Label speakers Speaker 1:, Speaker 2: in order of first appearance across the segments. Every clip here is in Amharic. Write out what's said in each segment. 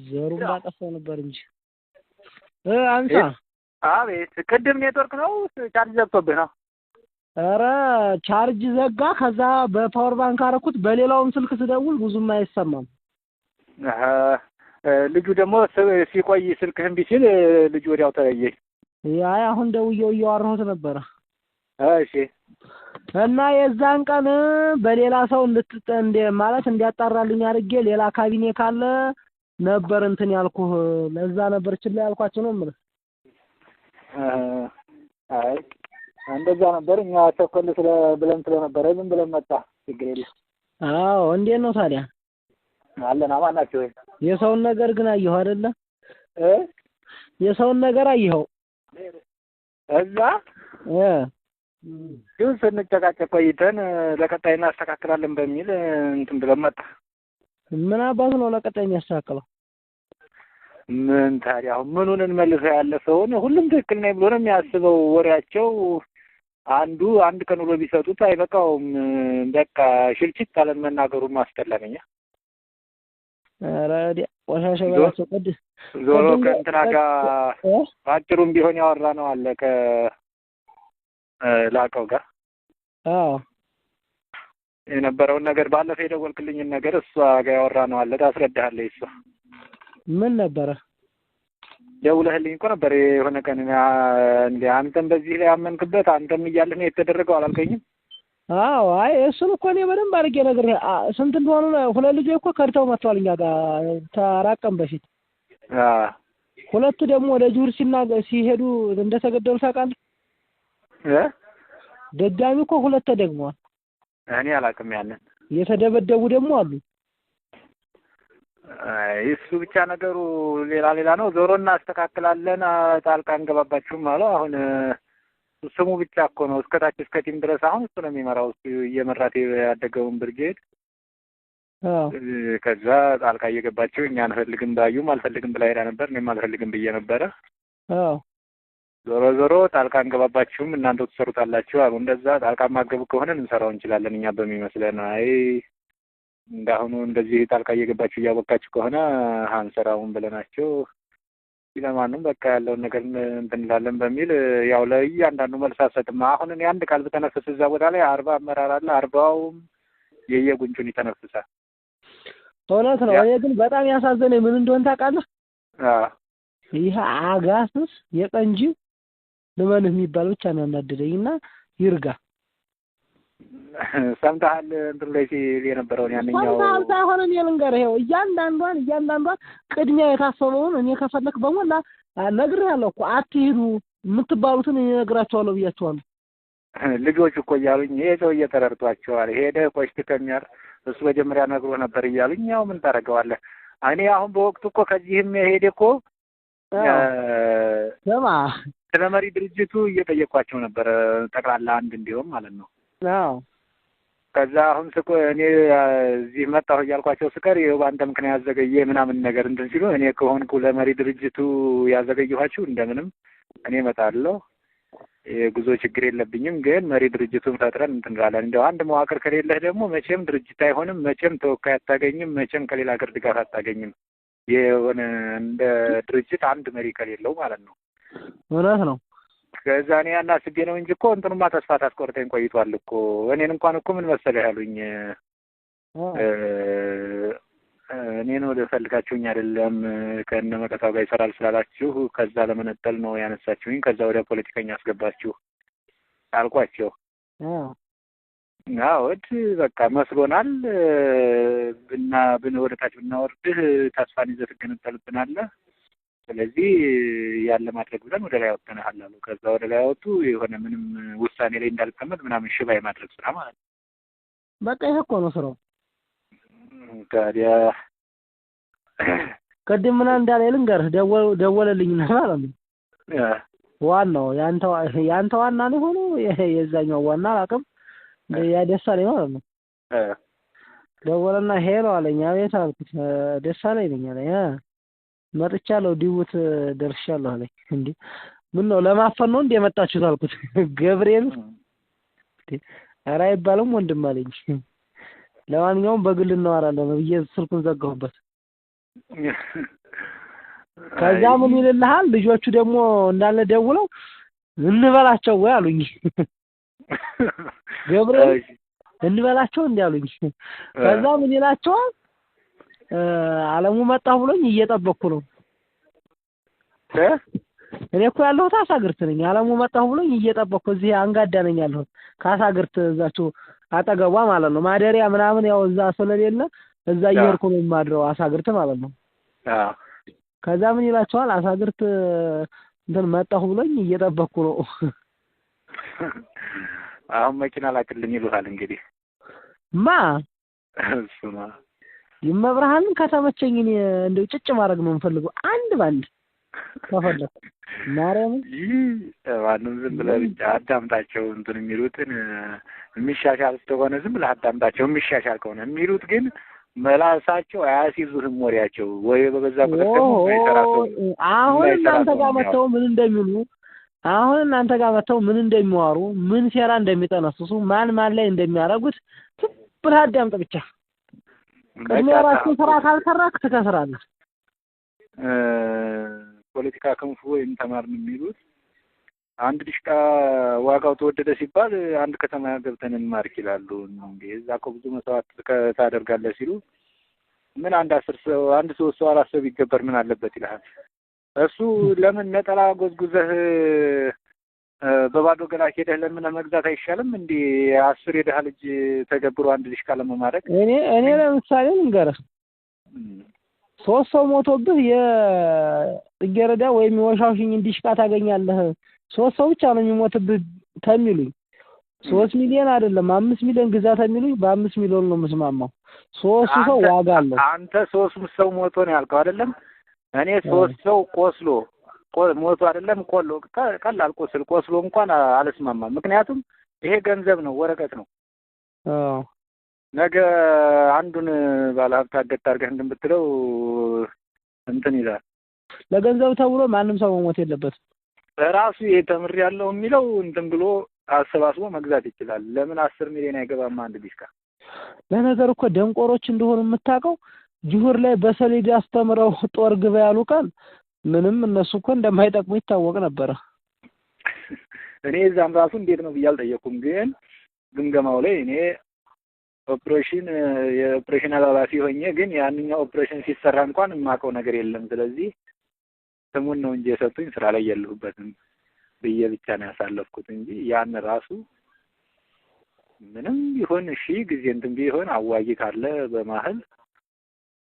Speaker 1: ዘሩን ባጠፋው ነበር እንጂ አንሳ።
Speaker 2: አቤት። ቅድም ኔትወርክ ነው ቻርጅ ዘግቶብህ ነው?
Speaker 1: ኧረ ቻርጅ ዘጋ። ከዛ በ power bank አደረኩት። በሌላውም ስልክ ስደውል ብዙም አይሰማም።
Speaker 2: ልጁ ደግሞ ሲቆይ ስልክህ እምቢ ሲል ልጁ ወዲያው ተለየኝ።
Speaker 1: አይ አሁን ደውዬው እያወራሁት ነበረ።
Speaker 2: እሺ።
Speaker 1: እና የዛን ቀን በሌላ ሰው እንደ ማለት እንዲያጣራልኝ አድርጌ ሌላ ካቢኔ ካለ ነበር እንትን ያልኩህ። ለዛ ነበር ችላ ያልኳቸው ነው የምልህ።
Speaker 2: አይ እንደዛ ነበር። እኛ ቸኮል ስለ ብለን ስለነበረ ዝም ብለን መጣ። ችግር የለም።
Speaker 1: አዎ። እንዴት ነው ታዲያ?
Speaker 2: አለን። አማን ናቸው ወይ?
Speaker 1: የሰውን ነገር ግን አየኸው አይደለ? የሰውን ነገር አየኸው
Speaker 2: እዛ ግን ስንጨቃጨቅ ቆይተን ለቀጣይ እናስተካክላለን በሚል እንትን ብለን መጣ።
Speaker 1: ምን አባቱ ነው ለቀጣይ የሚያስተካክለው?
Speaker 2: ምን ታዲያ አሁን ምኑን እንመልሰው? ያለ ሰውን ሁሉም ትክክል ነኝ ብሎ ነው የሚያስበው። ወሬያቸው አንዱ አንድ ቀን ውሎ ቢሰጡት አይበቃውም። በቃ ሽልችት አለን። መናገሩን ማስጠላን እኛ።
Speaker 1: ኧረ ቆሻሻ በላቸው። ቅድስ
Speaker 2: ዞሮ ከእንትና ጋር በአጭሩም ቢሆን ያወራ ነው አለ ከላቀው ጋር።
Speaker 1: አዎ
Speaker 2: የነበረውን ነገር ባለፈው የደወልክልኝን ነገር እሷ ጋር ያወራ ነው አለ። ታስረዳሃለች እሷ።
Speaker 1: ምን ነበረ?
Speaker 2: ደውለህልኝ እኮ ነበር የሆነ ቀን። እንደ አንተም በዚህ ላይ አመንክበት አንተም እያለህ ነው የተደረገው አላልከኝም?
Speaker 1: አዎ። አይ እሱን እኮ እኔ በደንብ አድርጌ ነግሬህ ስንት እንደሆኑ ሁለት ልጆች እኮ ከድተው መጥተዋል እኛ ጋር ከአራት ቀን በፊት። ሁለቱ ደግሞ ወደ ጁር ሲሄዱ እንደተገደሉ ታውቃለህ? ደጋሚ እኮ ሁለት ተደግመዋል።
Speaker 2: እኔ አላውቅም ያንን።
Speaker 1: የተደበደቡ ደግሞ አሉ።
Speaker 2: አይ እሱ ብቻ ነገሩ ሌላ ሌላ ነው። ዞሮ እናስተካክላለን፣ ጣልቃ እንገባባችሁም አለው። አሁን ስሙ ብቻ እኮ ነው እስከ ታች እስከ team ድረስ አሁን እሱ ነው የሚመራው። እሱ እየመራት ያደገውን ብርጌድ። ከዛ ጣልቃ እየገባችሁ እኛ አንፈልግም ባዩም አልፈልግም ብላ ሄዳ ነበር። እኔም አልፈልግም ብዬ ነበረ። ዞሮ ዞሮ ጣልቃ እንገባባችሁም እናንተው ትሰሩታላችሁ አሉ። እንደዛ ጣልቃ ማገቡ ከሆነ ልንሰራው እንችላለን እኛ በሚመስለን። አይ እንዳሁኑ እንደዚህ ጣልቃ እየገባችሁ እያቦካችሁ ከሆነ አንሰራውም ብለናቸው ለማንም በቃ ያለውን ነገር እንትን እንላለን በሚል ያው ለእያንዳንዱ መልስ አልሰጥም። አሁን እኔ አንድ ቃል ብተነፍስ እዛ ቦታ ላይ 40 አመራር አለ። 40ውም የየጉንጩን ይተነፍሳል።
Speaker 1: እውነት ነው። እኔ ግን በጣም ያሳዘነኝ ምን እንደሆነ ታውቃለህ? ይህ አጋስስ የቀንጂ ልመንህ የሚባል ብቻ ነው ያናደደኝ። እና ይርጋ
Speaker 2: ሰምተሃል? እንትን ላይ ሲል የነበረውን ያንኛው
Speaker 1: ሰምተሃል ሳይሆን እኔ ልንገርህ፣ ይኸው እያንዳንዷን ቅድሚያ የታሰበውን እኔ ከፈለክ በሞላ ነግሬሃለሁ እኮ አትሂዱ የምትባሉትን እኔ እነግራቸዋለሁ ብያቸዋለሁ።
Speaker 2: ልጆች እኮ እያሉኝ ይሄ ሰውዬ ተረድቷቸዋል፣ ሄደህ ቆሽት ከሚያር እሱ መጀመሪያ ነግሮ ነበር እያሉኝ ያው ምን ታደርገዋለህ። እኔ አሁን በወቅቱ እኮ ከዚህም ሄደ እኮ
Speaker 1: ስማ
Speaker 2: ስለ መሪ ድርጅቱ እየጠየኳቸው ነበር፣ ጠቅላላ አንድ እንዲሆን ማለት ነው።
Speaker 1: አዎ።
Speaker 2: ከዛ አሁን ስቆ እኔ እዚህ መጣሁ እያልኳቸው ስቀር ይኸው በአንተ ምክንያት ዘገየ ምናምን ነገር እንትን ሲሉ እኔ ከሆንኩ ለመሪ ድርጅቱ ያዘገየኋችሁ እንደምንም እኔ እመጣለሁ፣ የጉዞ ችግር የለብኝም፣ ግን መሪ ድርጅቱን ፈጥረን እንትን እንላለን። እንደው አንድ መዋቅር ከሌለህ ደግሞ መቼም ድርጅት አይሆንም፣ መቼም ተወካይ አታገኝም፣ መቼም ከሌላ ሀገር ድጋፍ አታገኝም። የሆነ እንደ ድርጅት አንድ መሪ ከሌለው ማለት ነው።
Speaker 1: እውነት ነው።
Speaker 2: ከዛ እኔ ያን አስቤ ነው እንጂ እኮ እንትኑማ ተስፋ ታስቆርጠኝ ቆይቷል እኮ። እኔን እንኳን እኮ ምን መሰለህ ያሉኝ፣ እኔን ወደ ፈልጋችሁኝ አይደለም ከእነ መከታው ጋር ይሰራል ስላላችሁ ከዛ ለመነጠል ነው ያነሳችሁኝ፣ ከዛ ወደ ፖለቲከኛ አስገባችሁ አልኳቸው። አዎ በቃ መስሎናል ብና ብን ወደ ታች ብናወርድህ ተስፋን ይዘህ ትገነጠልብናለህ፣ ስለዚህ ያለ ማድረግ ብለን ወደ ላይ አወጥተንሃል አሉ። ከዛ ወደ ላይ አወጡ። የሆነ ምንም ውሳኔ ላይ እንዳልቀመጥ ምናምን ሽባ የማድረግ ስራ ማለት ነው።
Speaker 1: በቃ ይሄ እኮ ነው ስራው።
Speaker 2: ታዲያ
Speaker 1: ቅድም ምን እንዳለ ልንገርህ፣ ደወለልኝ ማለት ነው። ዋናው ያንተ ዋና ነው ሆኖ የዛኛው ዋና አላውቅም፣ ያ ደሳለኝ ማለት ነው። ደወለና hello አለኝ። አቤት አልኩት። ደሳለኝ ነኝ አለኝ። መጥቻለሁ፣ ዲቡት ደርሻለሁ አለኝ። እንዴ ምን ነው ለማፈን ነው እንዴ የመጣችሁት አልኩት። ገብርኤል ኧረ አይባልም ወንድም አለኝ። ለማንኛውም በግል እናወራለን ብዬ ስልኩን ዘጋሁበት። ከዛ ምን ይልልሃል? ልጆቹ ደግሞ እንዳለ ደውለው እንበላቸው ወይ አሉኝ። ገብርኤል እንበላቸው እንዴ አሉኝ። ከዛ ምን ይላቸዋል? አለሙ መጣሁ ብሎኝ እየጠበቅኩ ነው። እኔ እኮ ያለሁት አሳግርት ነኝ። አለሙ መጣሁ ብሎኝ እየጠበቅኩ እዚህ አንጋዳ ነኝ ያለሁት ካሳግርት እዛችሁ አጠገቧ ማለት ነው። ማደሪያ ምናምን ያው እዛ ስለሌለ እዛ እየሄድኩ ነው የማድረው አሳግርት ማለት ነው። ከዛ ምን ይላቸዋል? አሳግርት እንትን መጣሁ ብሎኝ እየጠበቅኩ ነው።
Speaker 2: አሁን መኪና ላክልኝ ይሉሃል እንግዲህ።
Speaker 1: ማ
Speaker 2: እሱማ
Speaker 1: ይመብርሃንን ከተመቸኝ እኔ እንደው ጭጭ ማድረግ ነው የምፈልገው አንድ ባንድ ከፈለኩ ማርያም።
Speaker 2: ይህ ማንም ዝም ብለህ ብቻ አዳምጣቸው እንትን የሚሉትን የሚሻሻል ከሆነ ዝም ብለህ አዳምጣቸው። የሚሻሻል ከሆነ የሚሉት ግን መላሳቸው አያስይዙህም ወሬያቸው ወይ በበዛ ቁጥር ደግሞ የማይሰራ ሰው
Speaker 1: አሁን እናንተ ጋር መተው ምን እንደሚሉ አሁን እናንተ ጋር መተው ምን እንደሚዋሩ ምን ሴራ እንደሚጠነስሱ ማን ማን ላይ እንደሚያደርጉት ዝም ብለህ አዳምጥ ብቻ። ቅድሚያ ራስህን ስራ ካልሰራህ ትከስራለህ።
Speaker 2: ፖለቲካ ክንፉ ወይም ተማርን የሚሉት አንድ ዲሽቃ ዋጋው ተወደደ ሲባል አንድ ከተማ ገብተን እንማርክ ይላሉ። እንዴ እዛ እኮ ብዙ መስዋዕት ታደርጋለህ ሲሉ ምን አንድ 10 ሰው አንድ 3 ሰው 4 ሰው ቢገበር ምን አለበት ይልሃል። እሱ ለምን ነጠላ ጎዝጉዘህ በባዶ ገላ ሄደህ ለምን መግዛት አይሻልም እንዴ? 10 የደሃ ልጅ ተገብሮ አንድ ዲሽቃ ለመማረክ።
Speaker 1: እኔ ለምሳሌ ልንገርህ 3 ሰው ሞቶብህ የጽጌረዳ ወይም የወሻውሽኝ ዲሽቃ ታገኛለህ። 3 ሰው ብቻ ነው የሚሞትብህ ተሚሉኝ 3 ሚሊዮን አይደለም 5 ሚሊዮን ግዛ ተሚሉኝ በ5 ሚሊዮን ነው የምስማማው። 3 ሰው ዋጋ አለው።
Speaker 2: አንተ 3 ሰው ሞቶ ነው ያልከው አይደለም? እኔ 3 ሰው ቆስሎ ሞቶ አይደለም ቆሎ ቀላል ቆስል ቆስሎ እንኳን አልስማማም። ምክንያቱም ይሄ ገንዘብ ነው ወረቀት ነው።
Speaker 1: አዎ
Speaker 2: ነገ አንዱን ባለሀብት አገት አድርገህ እንትን ብትለው እንትን ይላል።
Speaker 1: ለገንዘብ ተብሎ ማንም ሰው መሞት የለበትም።
Speaker 2: ራሱ የተምር ያለው የሚለው እንትን ብሎ አሰባስቦ መግዛት ይችላል። ለምን 10 ሚሊዮን አይገባም አንድ ዲሽቃ?
Speaker 1: ለነገር እኮ ደንቆሮች እንደሆኑ የምታውቀው ጅሁር ላይ በሰሌዳ አስተምረው ጦር ግባ ያሉ ቀን ምንም እነሱ እኮ እንደማይጠቅሙ ይታወቅ ነበር።
Speaker 2: እኔ እዛም ራሱ እንዴት ነው ብዬ አልጠየኩም። ግን ግምገማው ላይ እኔ ኦፕሬሽን የኦፕሬሽን ኃላፊ ሆኜ ግን ያንኛው ኦፕሬሽን ሲሰራ እንኳን የማውቀው ነገር የለም። ስለዚህ ስሙን ነው እንጂ የሰጡኝ ስራ ላይ የለሁበትም ብዬ ብቻ ነው ያሳለፍኩት እንጂ ያን ራሱ ምንም ቢሆን እሺ ጊዜ እንትን ቢሆን አዋጊ ካለ በመሀል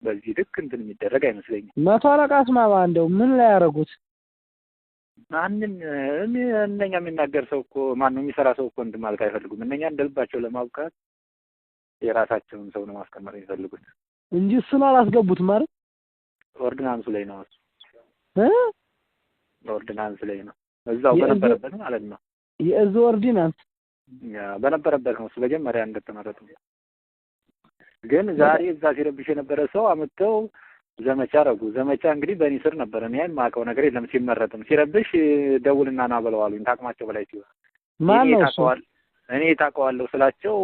Speaker 2: በዚህ ልክ እንትን የሚደረግ አይመስለኝም።
Speaker 1: መቶ አለቃ አስማማ እንደው ምን ላይ ያደረጉት?
Speaker 2: ማንም እነኛ የሚናገር ሰው እኮ ማነው የሚሰራ ሰው እኮ እንትን ማለት አይፈልጉም። እነኛ እንደልባቸው ለማብቃት የራሳቸውን ሰው ነው ማስቀመጥ የሚፈልጉት
Speaker 1: እንጂ እሱን አላስገቡትም አይደል?
Speaker 2: ኦርዲናንሱ ላይ ነው እሱ ኦርዲናንስ ላይ ነው እዛው በነበረበት ማለት ነው።
Speaker 1: የእዙ ኦርዲናንስ
Speaker 2: ያ በነበረበት ነው እሱ መጀመሪያ እንደተመረጠ። ግን ዛሬ እዛ ሲረብሽ የነበረ ሰው አመተው ዘመቻ አደረጉ። ዘመቻ እንግዲህ በእኔ ስር ነበር። እኔ የማውቀው ነገር የለም። ሲመረጥም ሲረብሽ ደውልና ና ብለው አሉኝ። ታቅማቸው በላይ ሲሆን
Speaker 1: ማን ነው እሱ?
Speaker 2: እኔ ታውቀዋለሁ ስላቸው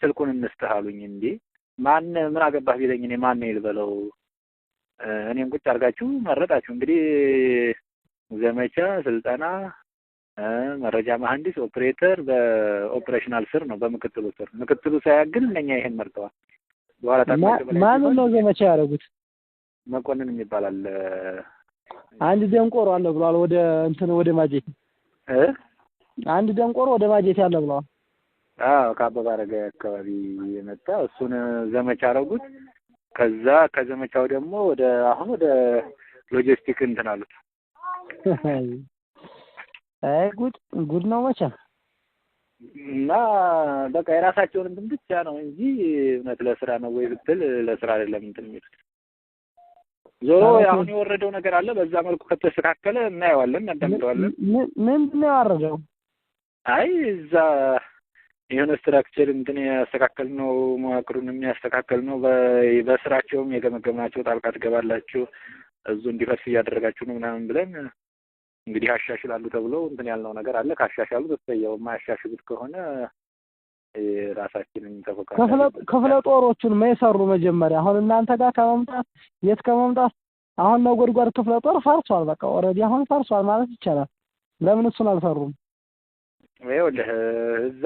Speaker 2: ስልኩን እንስጥህ አሉኝ። እንዴ ማን ምን አገባህ ቢለኝ እኔ ማን ነው ይልበለው? እኔን ቁጭ አድርጋችሁ መረጣችሁ። እንግዲህ ዘመቻ፣ ስልጠና፣ መረጃ መሐንዲስ፣ ኦፕሬተር በ operational ስር ነው በምክትሉ ስር። ምክትሉ ሳያግል እነኛ ይሄን መርጠዋል። በኋላ ታውቃለህ በላይ
Speaker 1: ማን ነው ዘመቻ ያደረጉት?
Speaker 2: መኮንን የሚባል አለ።
Speaker 1: አንድ ደንቆሮ አለ ብሏል። ወደ እንትን ወደ ማጀት አንድ ደንቆሮ ወደ ማጀት ያለ ብሏል።
Speaker 2: አዎ ከአበባ አረጋዊ አካባቢ የመጣ እሱን ዘመቻ አደረጉት። ከዛ ከዘመቻው ደግሞ ወደ አሁን ወደ ሎጂስቲክ እንትን አሉት።
Speaker 1: አይ ጉድ ጉድ ነው መቼም።
Speaker 2: እና በቃ የራሳቸውን እንትን ብቻ ነው እንጂ እውነት ለስራ ነው ወይ ብትል ለስራ አይደለም እንትን የሚሉት። ዞሮ አሁን የወረደው ነገር አለ። በዛ መልኩ ከተስተካከለ እናየዋለን፣ እናዳምጠዋለን።
Speaker 1: ምንድን ነው ያወረደው?
Speaker 2: አይ እዛ የሆነ structure እንትን ያስተካከልነው መዋቅሩን የሚያስተካከልነው በስራቸውም የገመገምናቸው ጣልቃ ትገባላችሁ እዙ እንዲፈርስ እያደረጋችሁ ነው ምናምን ብለን እንግዲህ አሻሽላሉ ተብሎ እንትን ያልነው ነገር አለ። ካሻሻሉ ተስተያው፣ የማያሻሽሉት ከሆነ ራሳችንን ተፎካካሪ
Speaker 1: ክፍለ ጦሮቹን መይሰሩ መጀመሪያ አሁን እናንተ ጋር ከመምጣት የት ከመምጣት አሁን ነጎድጓድ ክፍለ ጦር ፈርሷል። በቃ already አሁን ፈርሷል ማለት ይቻላል። ለምን እሱን አልሰሩም?
Speaker 2: ይኸውልህ እዛ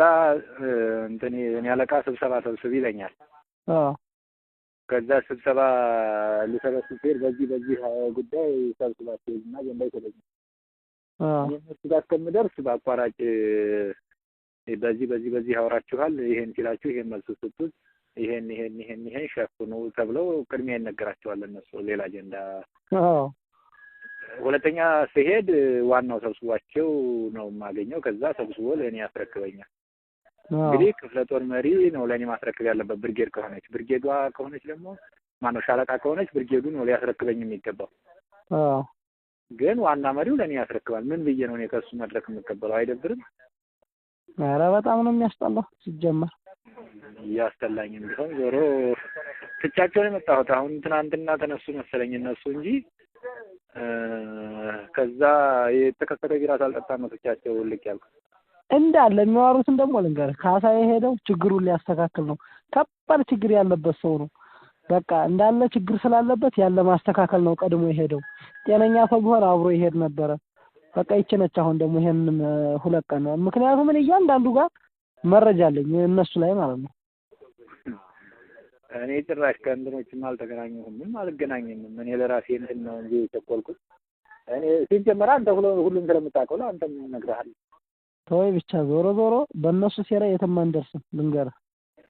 Speaker 2: እንትን የእኔ አለቃ ስብሰባ ሰብስብ ይለኛል። ከዛ ስብሰባ ልሰበስብ ስሄድ በዚህ በዚህ ጉዳይ ሰብስባቸው እና አጀንዳ ይሰጠኛል። እኔ እነሱ ጋር እስከምደርስ በአቋራጭ በዚህ በዚህ በዚህ አውራችኋል፣ ይሄን ሲላችሁ ይሄን መልስ ስጡት፣ ይሄን ይሄን ይሄን ይሄን ሸፍኑ ተብለው ቅድሚያ ይነገራቸዋል እነሱ ሌላ አጀንዳ። ሁለተኛ ስሄድ ዋናው ሰብስቧቸው ነው የማገኘው። ከዛ ሰብስቦ ለእኔ ያስረክበኛል። እንግዲህ ክፍለ ጦር መሪ ነው ለእኔ ማስረክብ ያለበት ብርጌድ ከሆነች፣ ብርጌዷ ከሆነች ደግሞ ማነው ሻለቃ ከሆነች ብርጌዱ ነው ሊያስረክበኝ የሚገባው። ግን ዋና መሪው ለእኔ ያስረክባል። ምን ብዬ ነው እኔ ከእሱ መድረክ የምቀበለው? አይደብርም?
Speaker 1: ኧረ በጣም ነው የሚያስጠላው ሲጀመር።
Speaker 2: እያስጠላኝም ቢሆን ዞሮ ትቻቸውን የመጣሁት አሁን ትናንትና ተነሱ መሰለኝ እነሱ እንጂ ከዛ የተከፈተ ቢራ ሳልጠጣ ነው ትቻቸው ልቅ ያልኩት።
Speaker 1: እንዳለ የሚያወሩትን ደግሞ ልንገርህ፣ ካሳ የሄደው ችግሩን ሊያስተካክል ነው። ከባድ ችግር ያለበት ሰው ነው። በቃ እንዳለ ችግር ስላለበት ያለ ማስተካከል ነው ቀድሞ የሄደው። ጤነኛ ሰው ቢሆን አብሮ ይሄድ ነበረ። በቃ ይቺ ነች አሁን ደግሞ ይሄንን 2 ቀን ነው። ምክንያቱም እኔ እያንዳንዱ ጋር መረጃ አለኝ እነሱ ላይ ማለት ነው።
Speaker 2: እኔ ጭራሽ ከእንትኖችም አልተገናኘሁም፣ አልገናኝም። እኔ ለራሴ እንትን ነው እንጂ የቸኮልኩት። እኔ ሲጀመር አንተ ሁሉም ስለምታውቀው ለአንተም እነግርሃለሁ።
Speaker 1: ተወይ ብቻ ዞሮ ዞሮ በእነሱ ሴራ የትም አንደርስም ልንገርህ።